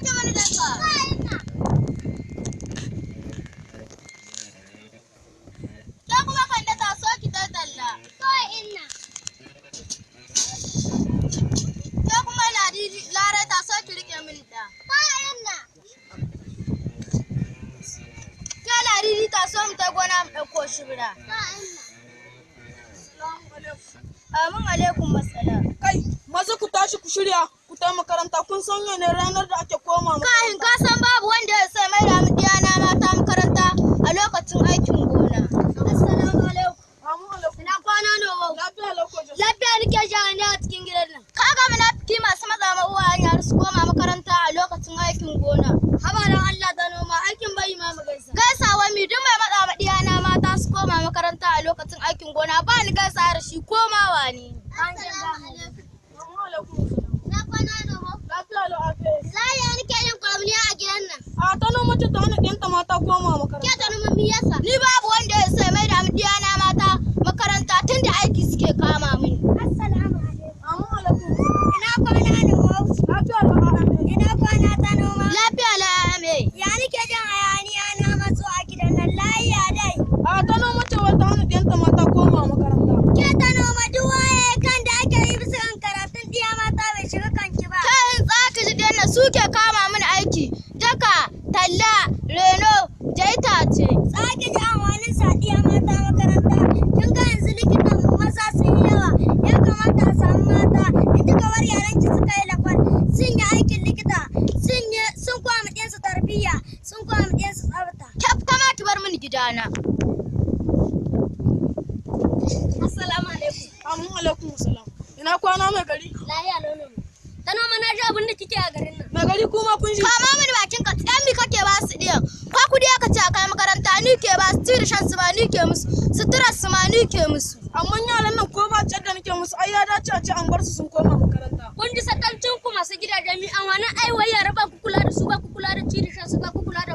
ki mini daka. Ke kuma Kande taso ki tai talla. To inna. Ke kuma Ladidi Larai taso ki rike mini ɗa. To inna. Ke Ladidi taso mu tai gona mu ɗauko shibira. To inna. Amin alaikum masala. Kai, maza ku tashi ku shirya ku tafi makaranta kun san yau ne ranar da ake koma Kahin makaranta. ka san babu wanda ya sai mai da mu ɗiyana mata makaranta a lokacin aikin gona. Assalamu alaikum. Amin alaikum. Ina kwana nono. Lafiya lau ko Jose. Lafiya nake sha ne a cikin gidan nan. Ka ga munafiki masu matsa ma uwayen yara su koma makaranta a lokacin aikin gona. Haba dan Allah ta noma aikin bai ma mu gaisa. Gaisawa mi duk mai matsa ma ɗiyana mata su koma makaranta a lokacin aikin gona ba ni gaisawa da shi komawa ne. Assalamu alaikum. Amin alaikum. Ina kwana nono. Lafiya lau afe. Lafiya nake yin kwamniya a gidan nan. A ta noma ce ta hana ɗiyanta mata koma Ke makaranta. ta noma me yasa? Ni babu wanda ya sai mai da mu ɗiyana mata makaranta tun da aiki suke kama mini. Assalamu alaikum. Amin alaikum. Ina kwana nono. Lafiya lau afe. Ina kwana ta noma. Lafiya la'ame. Ya nake jin hayaniya na matso a gidan nan lafiya dai. A ta noma ce wai ta hana ɗiyanta mata koma makaranta. Ke ta noma duk waye kan da ake yi bisa kan karatun ɗiya mata bai shiga kanki ba. Kayan tsaki ji daina suke kama mini aiki. Daka, talla, reno, da itace. Tsaki ji amfanin sa ɗiya mata makaranta. Kin ga yanzu likitan maza sun yi yawa ya kamata a samu mata. In kika bar yaran ki suka yi lakwal sun yi aikin likita sun yi sun koya ma ɗiyansu tarbiyya sun koya ma ɗiyansu tsafta. Kyaf kama ki bar mini gidana. Assalamu alaikum. Amin alaikum salam. Ina kwana mai gari? Lahiya launin mu. Ta noma na ji abin da kike a garin nan. Mai gari kuma kun ji. Kama mini bakin ka ɗan mi kake ba su ɗiyan. Ko kudi aka ce a kai makaranta ni ke ba su ci da shan su ma ni ke musu. Suturar su ma ni ke musu. Amma yaran nan ko ba ciyar da nake musu ai ya dace a ce an bar su sun koma makaranta. Kun ji sakancin ku masu gidajen mi amfanin aiwai yara ba ku kula da su ba ku kula da ci da shan su ba ku kula da